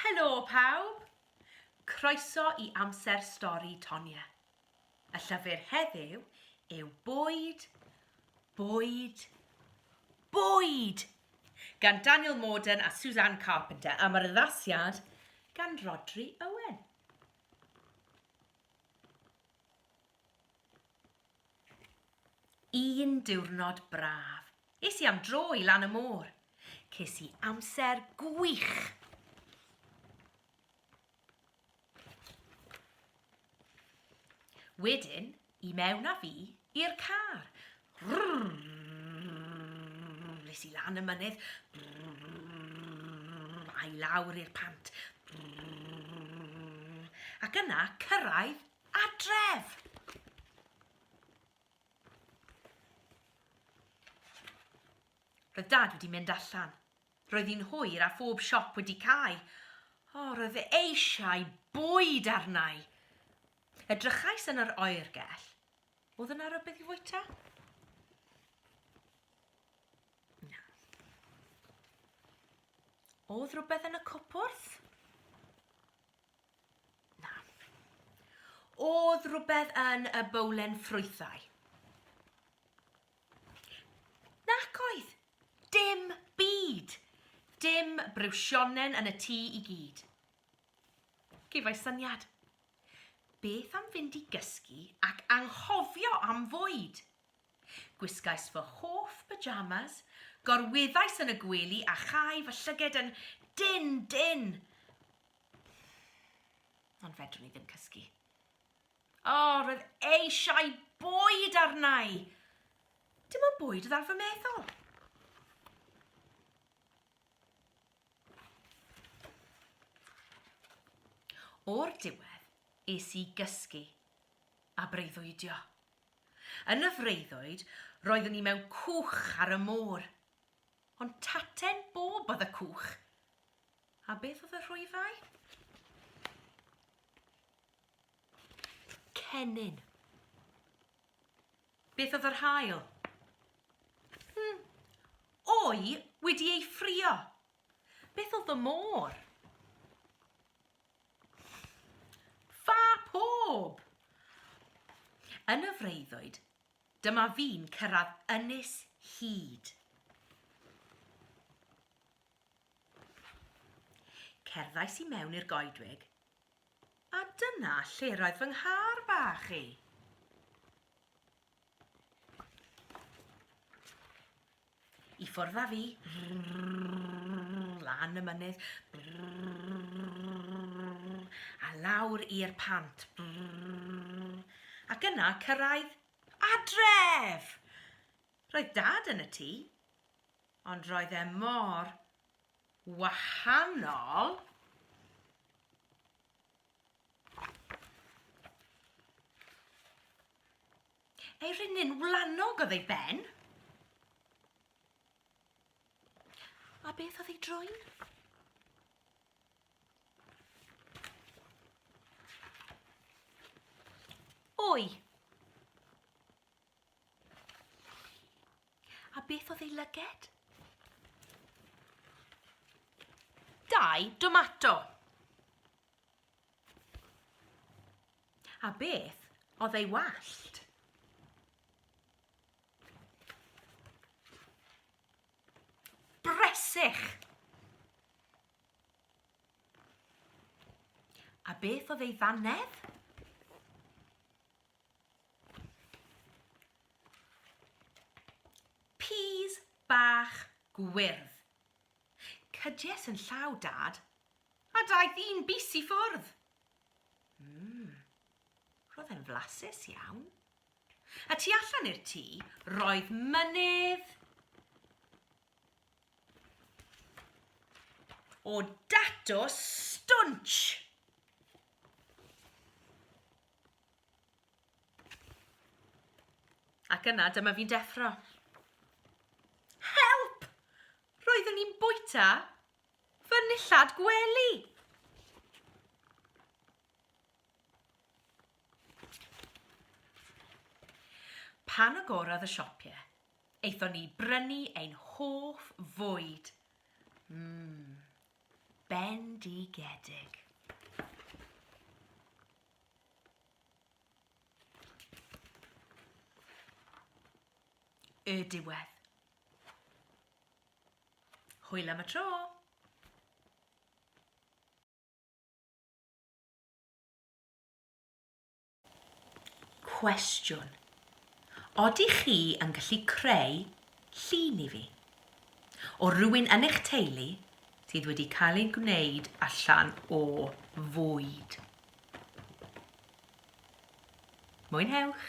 Helo pawb! Croeso i Amser Stori Tonya. Y llyfr heddiw yw Bwyd, Bwyd, Bwyd! Gan Daniel Morden a Suzanne Carpenter am yr addasiad gan Rhodri Owen. Un diwrnod braf, es i am dro i lan y môr. Ces i amser gwych! Wedyn, i mewn â fi i'r car. Es i lan y mynydd a i lawr i'r pant. Ac yna cyrraedd adref. Roedd Dad wedi mynd allan. Roedd hi'n hwyr a phob siop wedi cau. O, roedd e eisiau bwyd arna i. Edrychais yn yr oergell. Oedd yna rywbeth i fwyta? Na. Oedd rhywbeth yn y cwpwrdd? Na. Oedd rhywbeth yn y bowlen ffrwythau? Nac oedd. Dim byd. Dim briwsionen yn y tŷ i gyd. Cefais syniad. Beth am fynd i gysgu ac anghofio am fwyd? Gwisgais fy hoff pyjamas, gorweddais yn y gwely a chau fy llyged yn dynn, dynn. Ond fedrwn i ddim cysgu. O, roedd eisiau bwyd arna i! Dim ond bwyd oedd ar fy meddwl. O'r diwedd, es i gysgu a breuddwydio. Yn y freuddwyd, roeddwn i mewn cwch ar y môr. Ond taten bob oedd y cwch. A beth oedd y rhwyfau? Cennin. Beth oedd yr haul? Hmm. Oi wedi ei ffrio. Beth oedd y môr? Ffa pob! Yn y freuddwyd, dyma fi'n cyrraedd Ynys Hud. Cerddais i mewn i'r goedwig, a dyna lle roedd fy nghar bach i. I ffwrdd â fi, lan y mynydd, a lawr i'r pant, ac yna cyrraedd adref! Roedd Dad yn y tŷ, Ond roedd e mor wahanol. Ei rinyn wlanog oedd ei ben. A beth oedd ei drwyn? Wy. A beth oedd ei lyged? Dau domato. A beth oedd ei wallt? Bresych! A beth oedd ei ddannedd? Peas bach gwyrdd. Cydies yn llaw Dad, a daeth un bys i ffwrdd. Mmm, roedd e'n flasus iawn. Y tu allan i'r tŷ, roedd mynydd o datws stwnsh. Ac yna dyma fi'n deffro. Help! Roeddwn i'n bwyta fy nillad gwely! Pan agorodd y siopie, aethon ni brynu ein hoff fwyd. Mmm. Bendigedig. Y diwedd. Hwyl am y tro! Cwestiwn. Odych chi yn gallu creu llun i fi? O rywun yn eich teulu sydd wedi cael ei gwneud allan o fwyd. Mwynhewch!